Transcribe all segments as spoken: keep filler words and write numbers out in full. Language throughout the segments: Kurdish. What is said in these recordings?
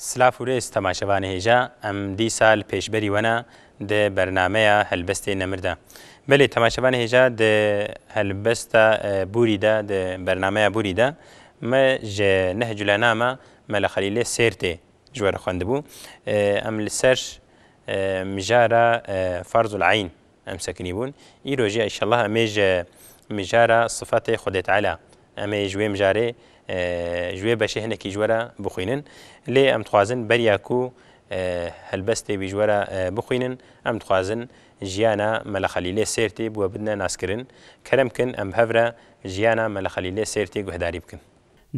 Silav û rêz temaşevanê hêja, em dîsa li pêşberî we ne di bernameya Helbestê Nemir de. Belê, temaşevanê hêja, di helbesta, e, Bûrî de, di bernameya Bûrî de me ji Nehcul Enama Mele Xelîlê Sêrtê ji we re xwendibû. E, em li ser, e, mijara, e, Farzul Eyn em sekinî bûn. Îro jî, înşallah, em ê ji mijara Sifatê Xwedê Teala, em ê ji wê mijarê, e, ji wê beşê hinekî ji we re bixwînin. Lê em dixwazin beriya ku, e, helbestê wî ji we re, e, bixwînin, em dixwazin jiyana Mele Xelîlê Sêrtê bi we bidine naskirin. Kerem kin, em bi hev re jiyana Mele Xelîlê Sêrtê guhdarî bikin.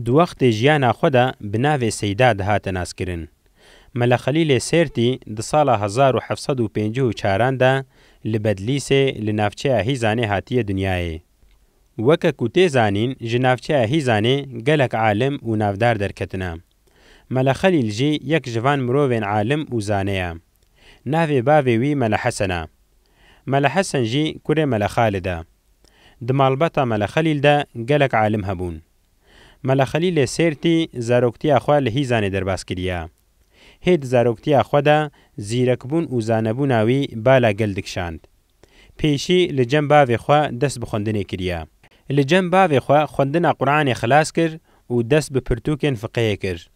Di wextê jiyana xwe de bi navê Seyda dihate naskirin. Mele Xelîlê Sêrtî di sala hezar û heft sed û pêncî û çaran de li Bedlîsê li navçeya Hîzanê hatiye dinyayê. Weke ku tê zanîn, ji navçeya Hîzanê gelek alim û navdar derketine. Mele Xelîl jî yek ji van mirovên alim û zane ye. Navê bavê wî Mele Hesen e. Mele Hesen jî kurê Mele Xalid e. Di malbata Mele Xelîl de gelek alim hebûn. Mele Xelîlê Sêrtî zaroktiya xwe li Hîzanê derbas kiriye. Hê di zaroktiya xwe de zîrekbûn û zanebûna wî bala gel dikişand. Pêşî li cem bavê xwe dest bi xwendinê kiriye. Li cem bavê xwe xwendina Quranê xilas kir û dest bi pirtûkên fiqihê kir.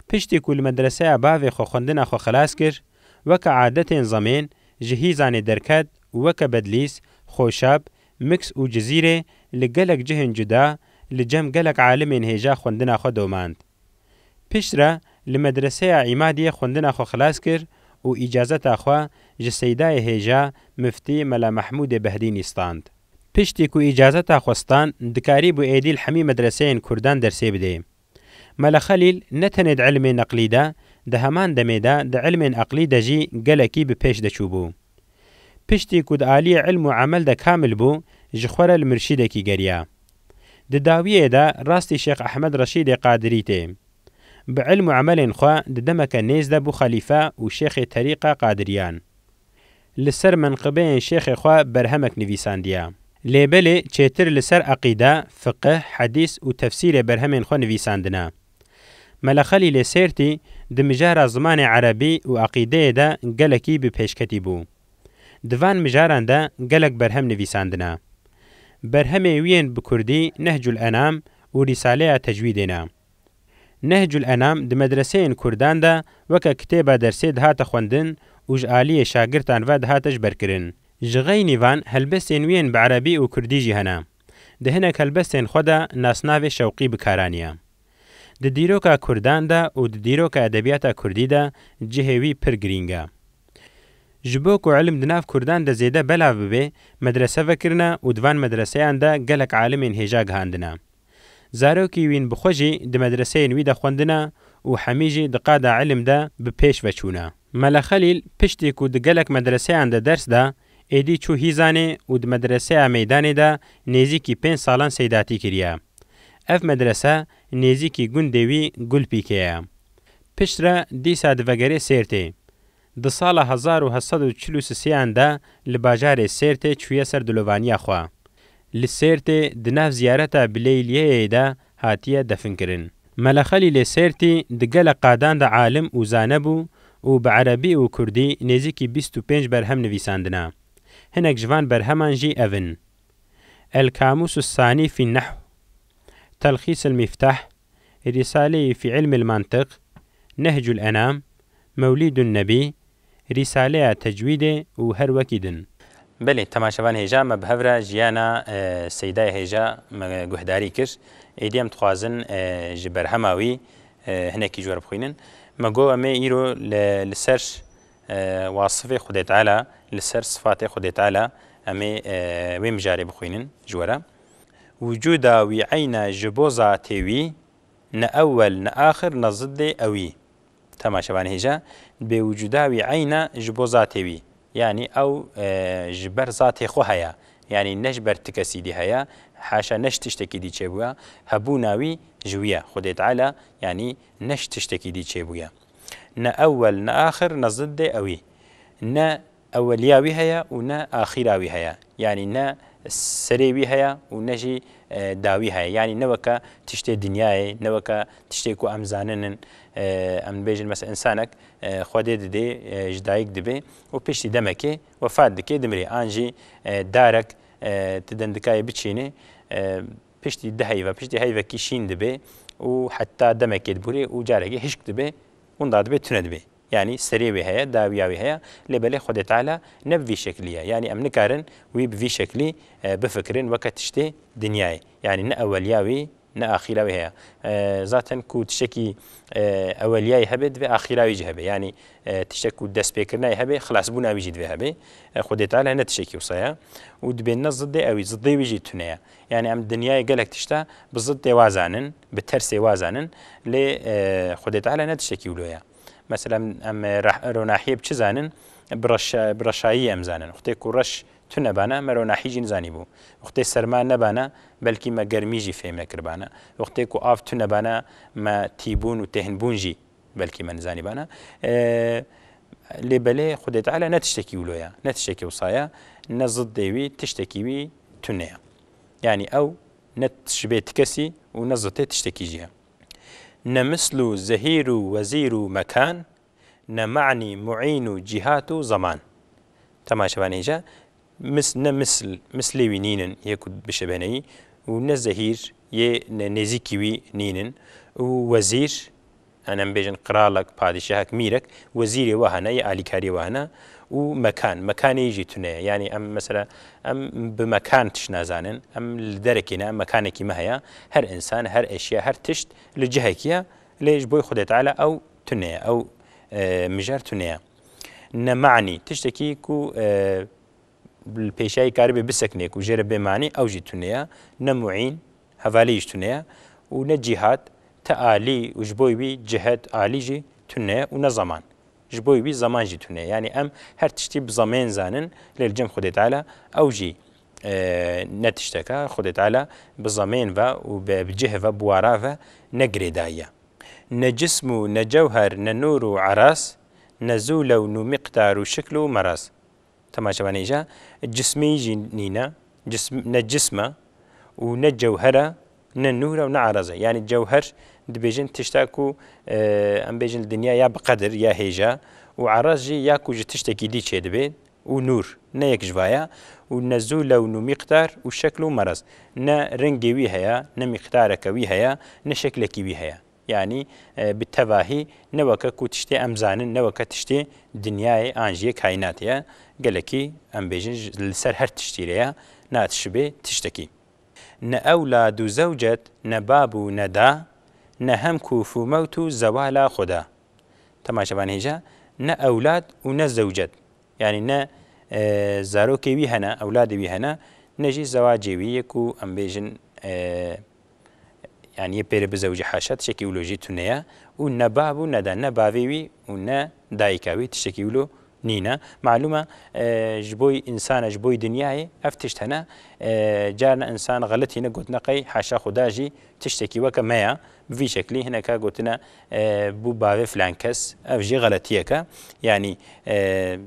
Piştî ku li medreseya bavê xwe xwendina xwe xilas kir, weke adetên zemên ji Hîzanê derket û weke Bedlîs, Xoşab, Miks û Cizîrê li gelek cihên cuda li cem gelek alimên hêja xwendina xwe domand. Piştre li medreseya Îmadiyê xwendina xwe xilas kir û îcazeta xwe ji Seydayê hêja Miftî Mela Mehmûdê Behdînî stand. Piştî ku îcazeta xwe stand, dikarîbû êdî li hemî medreseyên Kurdan dersê bidê. Mele Xelîl ne tenê di ilmên eqlî de, di heman demê de di ilmên eqlî de jî gelekî bi pêş de çûbû. Piştî ku di aliyê ilm û emel de kamil bû, ji xwe re li murşîdekî geriya. Di dawiyê de rastî Şêx Ehmed Reşîdê Qadirî tê. Bi ilm û emelên xwe di demeke nêz de bû xelîfe û şêxê terîqa Qadiriyan. Li ser menqibeyên şêxê xwe berhemek nivîsandiye. Lê belê çêtir li ser eqîde, fiqih, hedîs û tefsîrê berhemên xwe nivîsandine. Mele Xelîlê Sêrtî di mijara zimanê erebî û eqîdeyê de gelekî bi pêşketî bû. Di van mijaran de gelek berhem nivîsandine. Berhemê wî yên bi kurdî Nehcul Enam û Rîsaleya Tecwîdê ne. Nehcul Enam di medreseyên kurdan de weke kitêba dersê dihate xwendin û ji aliyê şagirtan ve dihate jiberkirin. Ji xeynî van helbestên wî yên bi erebî û kurdî jî hene. Di hinek helbestên xwe de nasnavê Şewqî bi kar aniye. Di dîroka kurdan de û di dîroka edebiyata kurdî de cihê wî pir girîng e. Ji bo ku ilim di nav kurdan de zêde belav bibe, medrese vekirine û di van medreseyan de gelek alimên hêja gihandine. Zarokî wîn bi xwe jî di medreseyên wî de xwendine û hemî jî di qada ilim de bi pêş ve çûne. Mele Xelîl piştî ku di gelek medreseyan de ders da, êdî çû Hîzanê û di medreseya Meydanê de nêzîkî pênc salan seydatî kiriye. Ev medrese nêzîkî gundê wî Gulpîkê ye. Piştre dîsa divegerê Sêrtê. Di sala hezar û heft sed û çil û sêyan de li bajarê Sêrtê çûye ser dilovaniya xwe. Li Sêrtê di nav ziyareta Bileyliyeyê de hatiye definkirin. Mele Xelîlê Sêrtî di gelek qadan de alim û zane bû û bi erebî û kurdî nêzîkî bîst û pênc berhem nivîsandine. Hinek ji van berheman jî ev in: El Kamus Sanî fî Nehw, Telxîs el Mîftah, Rîsaleyî fî Ilmil Mantiq, Nehcul Enam, Mewlîdun Nebî, Rîsaleya Tecwîdê û her wekî din. Belê, temaşevan hêja, me bi hev re jiyana, e, Seydayê hêja me guhdarî kir. Êdî em dixwazin, e, ji berhema wî, e, hinekî ji we re bixwînin. Me got em ê îro li, li ser, e, wasifê Xwedê Teala, li ser sifatê Xwedê Teala em ê, e, wê mijarê bixwînin ji we re. Wicûda wî eyna ji bo zatê wî, ne ewel, ne axir, ne ziddê ewî. Temaşevanê hêja, bê wicûda wî eyna ji bo zatê wî. Yanî ew, e, ji ber zatê xwe heye. Yanî ne ji ber ti kesî dî heye. Haşa, ne ji tiştekî dî çêbûye. Hebûna wî ji wî ye. Xwedê Teala, yanî ne ji tiştekî dî çêbûye. Ne ewel, ne axir, ne ziddê ewî. Ne eweliya wî heye û ne axîra wî heye. Yanî ne serê wî heye û ne jî, e, dawî heye. Yanî ne weke tiştê dinyayê, ne weke tiştê ku em zaninin, e, em bêjin mesela însanek, e, Xwedê didê, e, ji dayik dibe û piştî demekê wefat dike, dimrê. An jî, e, darek, e, tu dendikayê biçînî, e, piştî du heyve, piştî heyvekî şîn dibe û heta demekê dibûrê û carekê hişk dibe, winda dibe, tune dibe. Yanî serê wê heye, dawiya wê heye, lê belê Xwedê Teala ne bi vî şeklî ye. Yanî em nikarin wî bi vî şeklî, e, bifikirin weke tiştê dinyayê. Yanî ne eweliya wî, ne axîra wî heye. E, zaten ku tiştekî, e, eweliyayê hebe, divê axîra wî jî hebe. Yanî, e, tiştek ku destpêkirinayê hebe, xilasbûna wî jî divê hebe. E, Xwedê Teala ne tiştekî wisa ye. Û dibê ne zidê ewî, zidê wî jî tune ye. Yanî em dinyayê gelek tişta bi zidê wa zanin, bi tersê wa zanin. Lê, e, Xwedê Teala ne tiştekî wilo ye. Mesela em, em, e, reh-, ronahiyê bi çi zanin? Bi reşa-, bi reşayî em zanin. Wextê ku reş tune bana, me ronahî jî nizanîbû. Wextê serma nebana, belkî me germî jî fêm nekiribana. Wextê ku av tune bana, me tîbûn û têhnbûn jî belkî me nizanîbana. E, lê belê Xwedê Teala ne tiştekî wilo ye, ne tiştekî wisa ye, ne zidê wî tiştekî wî tune ye. Yanî ew ne ji bê ti kesî û ne zidê tiştekî jî ye. Ne misl û zehîr û wezîr û mekan, ne manî, muîn û cîhat û zeman. Temaşevanê hêja, mis-, ne misl, mislê wî nînin, yê ku bişebêne wî, û ne zehîr, yê ne-, nêzîkî wî nînin, û wezîr, yani em bêjin qiralek, padîşahek, mîrek, wezîrê we hene, yê alîkariyê we hene, û mekan, mekanê wî jî tune ye. Yani em mesela, em bi mekan tişt nazanin, em li derekê ne, em mekanekî me heye, her însan, her eşya, her tişt li cihekî ye, lê ji bo Xwedê Teala ew tune ye, ew, e, mijar tune ye. Ne manî, tiştekî ku, e, li pêşayî karibê bisekine, ku jê re bê manî, ew jî tune ye. Ne muîn, hevalî jî tune ye. Û ne cîhat, ti alî û ji bo wî cihet, alî jî tune ye û ne zeman. Ji bo wî zeman jî tune ye. Yani em her tiştî bi zemên zanin, lê li cem Xwedê Teala ew jî, e, ne tiştek e. Xwedê Teala bi zemên ve û bi, bi cih ve, bi wara ve ne girêdayî ye. Ne cism û ne cewher, ne nûr û eras, ne zû lewn û miqdar û şikl û meraz. Temaşevanê hêja, cismê jî nîne, cism, ne cism e û ne cewher e, ne nûr e û ne eraz e. Yani cewher dibêjin tişta ku, e, em bêjin li dinya ya bi qedir ya hêja, û eraz jî ya ku ji tiştekî dî çêdibe, û nûr, ne yek ji vaya, û ne zû lewn û miqdar û şekl û meraz. Ne rengê wî heye, ne miqdareke wî heye, ne şeklekî wî heye. Yanî, e, bi tevahî ne weke ku tiştê em zanin, ne weke tiştê dinyayê an jî yê kaînatê ye. Gelekî, em bêjin, ji, li ser her tiştî re ye, ne tişibê tiştekî. Ne ewlad û zewcet, ne bab û ne da, ne hemkûf û mewt û zewala Xuda. Temaşevanê hêja, ne ewlad û ne zewcet. Yani ne, e, zarokê wî hene, ewladê wî hene, ne jî zewacê wî yê ku em bêjin, e, yani yê pêre bizewcî, haşa, tiştekî wilo jî tune ye. Û ne bab û ne da, ne bavê wî û ne dayika wî tiştekî wilo nîne. Malûm e, e, ji bo însana, ji bo dinyayê ev tişt hene. E, carna însan xeletîne, gotine qey haşa Xuda jî tiştekî weke me ye. Bi vî şeklî hineka gotine, e, bû bavê filan kes, ev jî xeletiyek e. Yanî, e,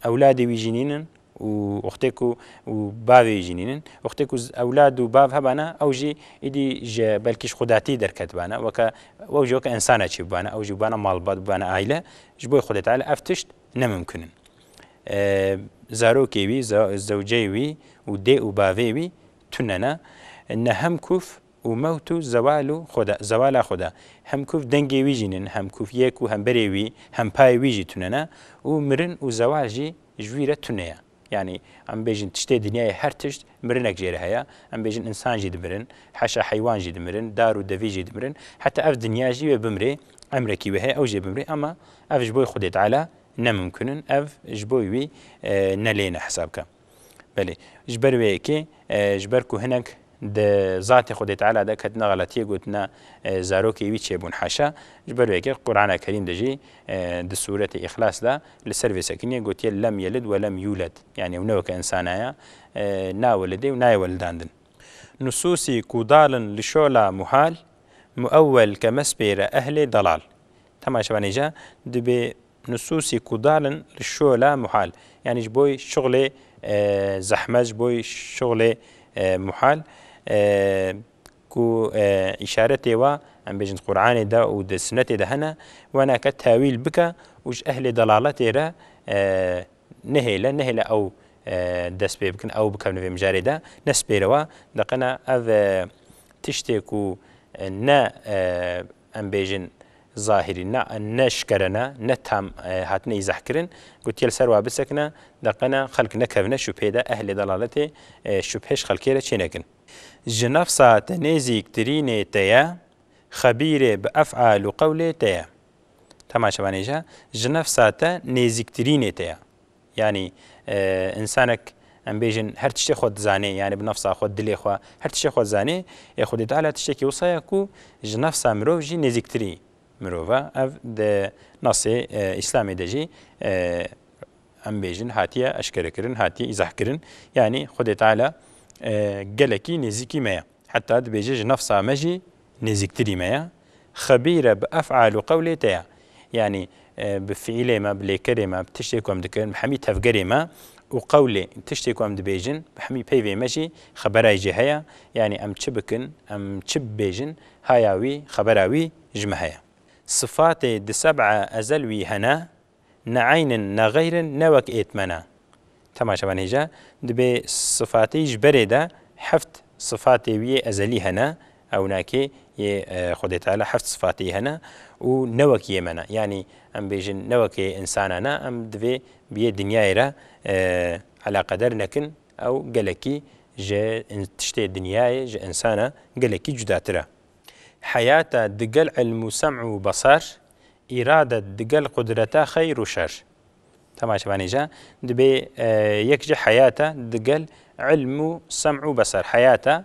ewladê wî jî nînin û wextê ku, û bavê wî jî nînin. Wextê ku z-, ewlad û bav hebana, ew jî îdî ji, belkî ji xudatî derketibana. Weke, ew jî weke însana çêbûbana, ew jî bûbana malbat, bûbana aîle. Ji bo Xwedê Teala ev tişt ne mimkun in. E, zarokê wî, ze-, zewceyê wî û dê û bavê wî tune ne. Ne hemkûf û mewt û zewal û Xuda, zewala Xuda. Hemkûf dengê wî jî nin, hemkûf yek û hemberê wî, hempayê wî jî tune ne. Û mirin û zewal jî ji wî re tune ye. Yani em bêjin tiştê dinyayê her tişt mirinek jê re heye. Em bêjin însan jî dimirin, heşa heywan jî dimirin, dar û devî jî dimirin. Heta ev dinya jî wê bimrê, emrekî wê heye, ew jê bimrê. Ama ev ji bo Xwedê Teala ne mimkun in. Ev ji bo wî, e, ne lê ne hesab ke. Belê. Ji ber wê yekê, e, ji ber ku hinek di zatê Xwedê Teala de ketine xeletiyê, gotine, e, zarokê wî çêbûn, haşa. Ji ber wê yekê Qur'ana Kerîm de jî, e, di sûretê Îxlas de li ser vê sekiniye, gotiye lem yelid ve lem yûled. Yani ew ne weke însana ye, e, nawelidê û nayê welidandin. Nusûsî ku dal in li şola muhal, muewwel ke mespêre ehlê delal. Temaşevanê hêja, dibê Nusûsî ku dalin li şola muhal. Yanî ji bo şixulê, e, zehmet, ji bo şixulê, e, muhal, e, ku, e, îşaretê wa, em bêjin, di Qur'anê de û di Sunnetê de hene, wena ke tewîl bike û ji ehlê dalaletê re, e, nehêle, nehêle ew, e, dest pê bikin, ew bikevin vê mijarê de, nespêre wa. Deqena ev, e, tiştê ku, e, ne, e, em bêjin, zahirî, ne, ne şikere ne, ne tam, e, hatine îzah kirin, gotiye li ser wa bisekine, deqena xelk nekevine şubhê de, ehlê dalaletê, e, şubhê ji xelkê re çênekin. Ji nefsa te nêzîktirînê te ye, xebîrê bi ef'al û qewlê te ye. Temaşevanê je, ji nefsa te nêzîktirînê te ye. Yanî, e, însanek, em bêjin, her tiştê xwe dizanê, yanî bi nefsa xwe, dilê xwe, her tiştê xwe dizanê, ê Xwedê Teala tiştekî wisa ye ku ji nefsa mirov jî nêzîktirî mirov e. Ev di nasê, e, Îslamê de jî, e, em bêjin, hatiye eşkerekirin, hatiye îzahkirin. Yanî Xwedê Teala, e, gelekî nêzîkî me ye. Heta dibêje ji nefsa me jî nêzîktirî me ye. Xebîr e bi ef'al û qewlê te ye. Yanî, e, bi fiîlê me, bi lêkerê me, bi tiştê ku em dikin, bi hemî tevgerê me û qewlê, tiştê ku em dibêjin, bi hemî peyvê me jî xebera jê heye. Yanî em çi bikin, em çi bibêjin, haya wî, xebera wî ji me heye. Sifatê di seb'a ezel wî hene, ne eyn in, ne xeyr in, ne wek êt me ne. Temaşevan hêja, dibê sifatê ji berê de heft sifatê wî yê ezelî hene, ewnakê yê, e, Xwedê Teala heft sifatê yê hene û ne wek yê me ne. Yanî em bêjin ne wek yê însana ne, em divê bi yê dinyayê re, e, eleqeder nekin, ew gelekî ji in-, tiştê dinyayê, ji însana gelekî cudatir e. Heyata digel ilm û sem û besar, îradet digel qudreta xeyr û şer. Temaşevanê je, dibê, e, yek ji heyata digel ilm û sem û besar. Heyata,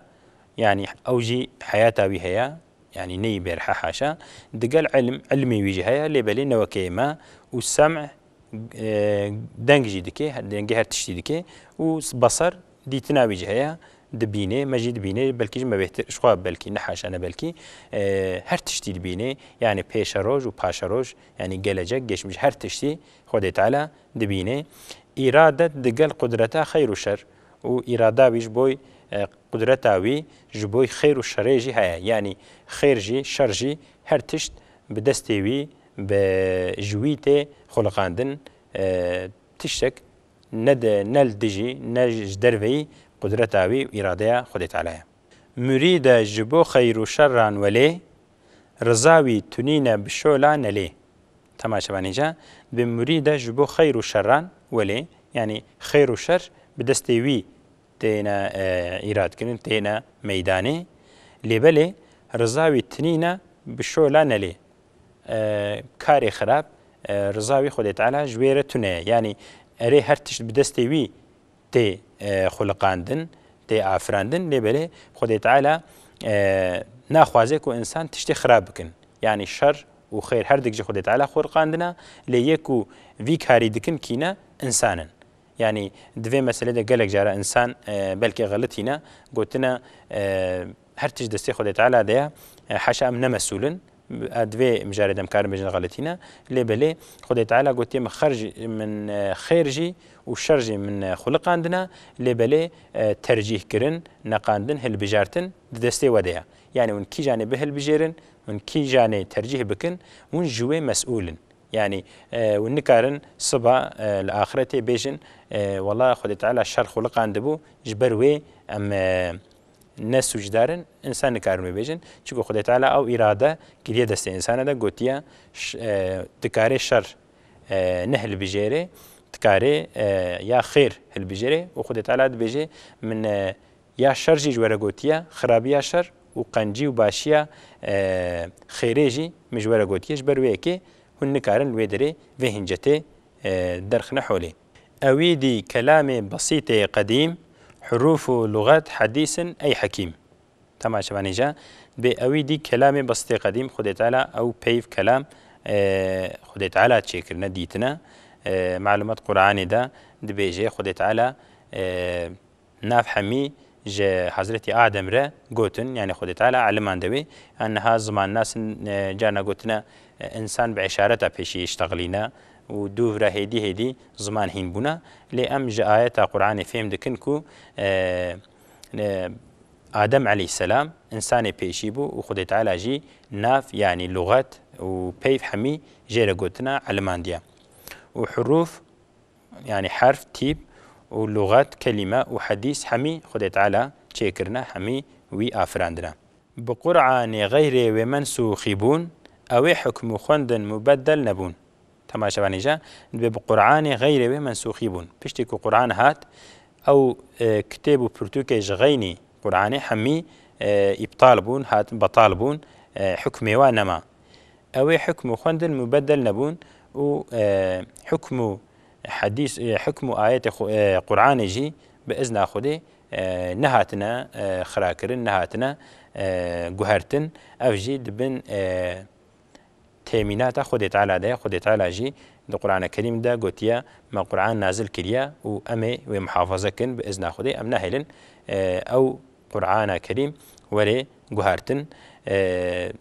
yanî ew jî heyata wî heye, yanî neyî bêrhe haşa. Digel ilm, ilmê wî jî heye, lê belê ne wekê me û sem, e, deng jî dike, dengê her tiştî dike û besar dîtina wî jî heye, dibînê, me jî dibînê, belkî jî me bêhtir, ji xwe belkî, ne haşa ne belkî, e, her tiştî dibînê, yanî pêşeroj û paşeroj, yanî gelecek, geçmiş, her tiştî Xwedê Teala dibînê. Îradet digel qudreta xeyr û şer û îrada wî ji bo, e, qudreta wî ji bo xeyr û şerê jî heye. Yanî xêr jî, şer jî, her tişt bi destê wî, bi, ji wî tê xuliqandin, e, tiştek ne di, ne li dijî, ne ji derveyî qudreta wî û îradeya Xwedê Teala ye. Murîde ji bo xeyr û şerran welê, riza wî tunîne bi şola nelê. Temaşevanê je, bi murîde ji bo xeyr û şerran welê, yanî xeyr û şer bi destê wî têne, e, îradkirin, têne meydanê. Lê belê riza wî tunîne bi şola nelê. E, karê xirab, e, riza wî Xwedê Teala ji wê re tune ye. Yanî erê her tişt bi destê wî tê, e, xuliqandin, tê afirandin, lê belê Xwedê Teala, e, naxwaze ku însan tiştê xirab bikin. Yanî şer û xêr her dik ji Xwedê Teala xuliqandina, lê yê ku vî karî dikin kî ne, însan in. Yanî di vê meselê de gelek cara însan, e, belkî xelitîne, gotine, e, her tişt destê Xwedê Teala de ye, e, haşa em ne mesûl in. E, di vê mijarê de em karin bêjin xelitîne. Lê belê Xwedê Teala gotiye, min xer jî, min, e, xêr jî û şer jî min, e, xuliqandine, lê belê, e, tercîh kirin, neqandin, hilbijartin di destê we de ye. Yanî hûn kîjanê bihilbijêrin, hûn kîjanê tercîh bikin, hûn ji wê mesûl in. Yanî, e, hûn nikarin siba, e, li axretê bêjin, e, wela Xwedê Teala şer xuliqandibû, ji ber wê em, e, ne sûcdar in, însan nikarin wê bêjin. Çunku Xwedê Teala ew îrade kiriye destê însana de, gotiye, ş-, e, dikarê şer, e, nehilbijêrê, dikarê, e, ya xêr hilbijêrê û Xwedê Teala dibêje, min, e, ya şer jî ji we re gotiye, xirabiya şer û qencî û başiya, e, xêrê jî min ji we re gotiye. Ji ber wê yekê hûn nikarin li wê derê vê hincetê, e, derxine holê. Ewî dî kelamê besîtê qedîm, hurûf û luxet hedîs in ey hekîm. Temaşevanê je, bê ewî dî kelamê besîtê qedîm, Xwedê Teala ew peyv kelam, e, Xwedê Teala çêkirine, dîtine. E, malumat Qur'anê de dibêje Xwedê Teala, e, nav hemî ji Hezretî Adem re gotin, yanî Xwedê Teala eliman de wê. Yan niha zimannasin, e, carna gotine, e, însan bi eşareta pêşî yê ştexilîne, û dûv re hêdî hêdî ziman hîn bûne. Lê em ji ayeta Qur'anê fêm dikin ku, e, e, Adem aleyhisselam insanê pêşî bû û Xwedê Teala jî nav, yanî luxet û peyv hemî jê re gotina, elimandiye. Û hurûf, yanî herf, tîp û luxet, kelîme û hedîs hemî Xwedê Teala çêkirine, hemî wî afirandine. Bi Qur'anê xeyrê wê mensûxî bûn, ew ê hukm û xwendin mubeddel nebûn. Temaşevanê je, dibê bi Qur'anê xeyrê wê mensûxî bûn. Piştî ku Qur'an hat, ew, e, kitêb û pirtûkê ji xeynî Qur'anê hemî, e, îptal bûn, hat, betal bûn, e, hukmê wan nema. Ew ê hukm û xwendin mubeddel nebûn û, e, hukm û hedîs, e, hukm û ayetê xwe, e, Qur'anê jî bi izna Xwedê, e, nehatine, e, xirakirin, nehatine, e, guhertin. Ev jî di bin, e, temînata Xwedê Teala de ye. Xwedê Teala jî di Qur'ana Kerîm de gotiye, me Qur'an nazil kiriye û em ê wê muhafaza kin, bi izna Xwedê em nehêlin, e, ew Qur'ana Kerîm were guhertin. E,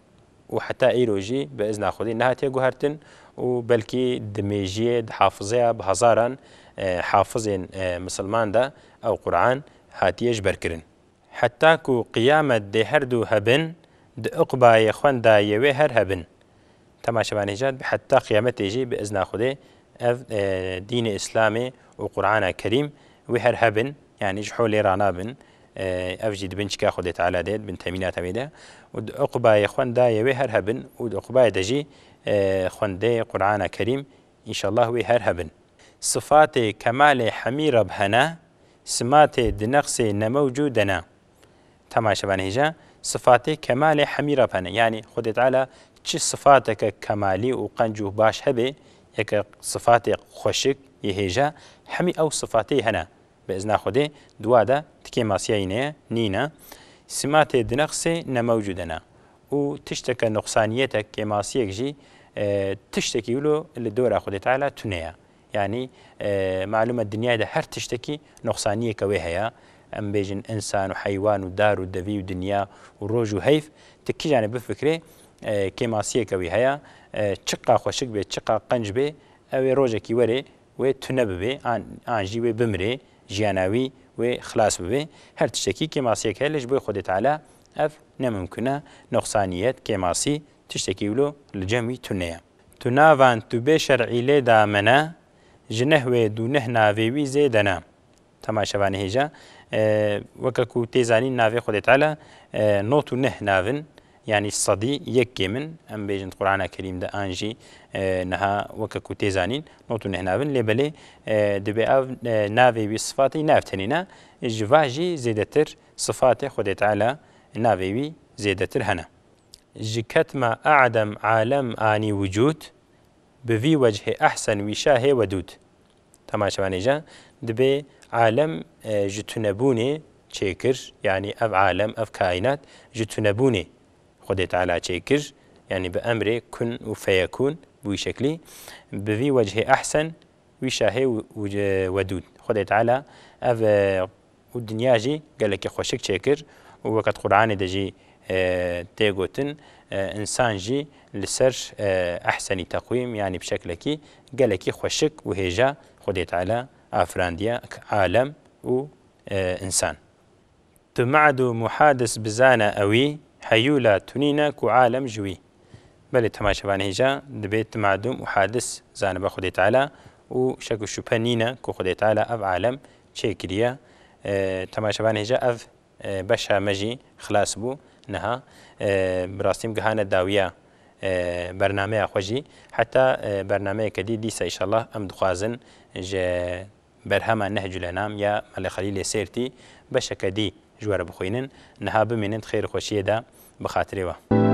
û heta îro jî bi izna Xwedê nehatiye guhertin û belkî di mêjiyê, di hafizeya bi hezaran, e, hafizên, e, misilman de ew Qur'an hatiye ji ber kirin. Heta ku qiyamet dê her du hebin, di uqbayê xwenda yê wê her hebin. Temaşevanê je, heta qiyametê jî bi izna Xwedê ev, e, dînê Îslamê û Qur'ana Kerîm wê her hebin, yanî ji holê ranabin. E, ev jî di bin çika Xwedê Teala de, di bin temînata wê de. Û di uqbayê xwendayê wê her hebin û di uqbayê de jî, e, xwendê Qur'ana Kerîm, înşallah, wê her hebin. Sifatê kemalê hemî Reb hene, simatê di nexsê nemewcû de ne. Temaşevanê hêja, sifatê kemalê hemî Reb hene. Yanî Xwedê Teala çi sifateke kemalî û qenc û baş hebe, yeke sifatê xweşik yê hêja, hemî ew sifatê hene. Bi izna Xwedê, di wa de ti kêmasiyayî ne, nîne. Simatê di nexsê ne mewcûde ne. Û tişteke nuqsaniyetek, kêmasiyek jî, e, tiştekî wilo li dora Xwedê Teala tune ye. Yanî, e, malûm e dinyayê de her tiştekî noxsaniyeke wê heye. Em bêjin însan û heywan û dar û devî û dinya û roj û heyv, tu kîjanê bifikirê, e, kêmasiyeke wî heye. E, çiqa xweşik bê, çiqa qenc bê, ew ê rojekî were wê tune bibe, an, an jî wê bimire, jiyana wî wê xilas bibe. Her tiştekî kêmasiyek heye, lê ji bo Xwedê Teala ev ne mimkun e. Noxsaniyet, kêmasî, tiştekî wilo li cem wî tune ye. Tu navan tu bê şer'î lê da me ne, ji nehwê du neh navê wî zêde ne. Temaşevanê hêja, e, weke ku tê zanîn navê Xwedê Teala, e, nod û neh nav in, yanî sedî yek kêm in, em bêjin di Qur'ana Kerîm de an jî, e, niha weke ku tê zanîn nod û neh nav in, lê belê, e, dibê ev, e, navê wî sifatê ne ev tenê ne, ji va jî zêdetir sifatê Xwedê Teala navê wî zêdetir hene. Ji ketma Adem alem anî wicûd, bi vî wechê ehsen wî şahê wedûd. Temaşevanê je, dibê alem, e, ji tunebûnê çêkir, yanî ev alem, ev kaînat ji tunebûnê Xwedê Teala çêkir, yanî bi emrê kun û feyekûn, bi wî şeklî. Bi vî wechê ehsen, wî şahê û, û, e, wedûd. Xwedê Teala ev, e, û dinya jî gelekî xweşik çêkir û weke di Qur'anê de jî, e, tê gotin, e, însan jî li ser, e, ehsenî teqwîm, yanî bi şeklekî gelekî xweşik û hêja Xwedê Teala afirandiye alem û, e, însan. Tu ma'd û muhadis bizane ewî, heyûla tunîne ku alem ji wî. Belê temaşevanê hêja, dibê tu ma'dûm û hadis zanibe Xwedê Teala û şek û şüphe nîne ku Xwedê Teala ev alem çêkiriye. E, temaşevanê hêja, ev, e, beşa me jî xilas bû niha. E, bi rastî em gihane dawiya, e, bernameya xwe jî. Heta, e, bernameyeke dî dîsa înşallah em dixwazin ji berhema Nehcul Enam ya Mele Xelîlê Sêrtî beşeke dî ji we re bixwînin. Niha bimînin di xêr û xweşiyê de bi xatirê we.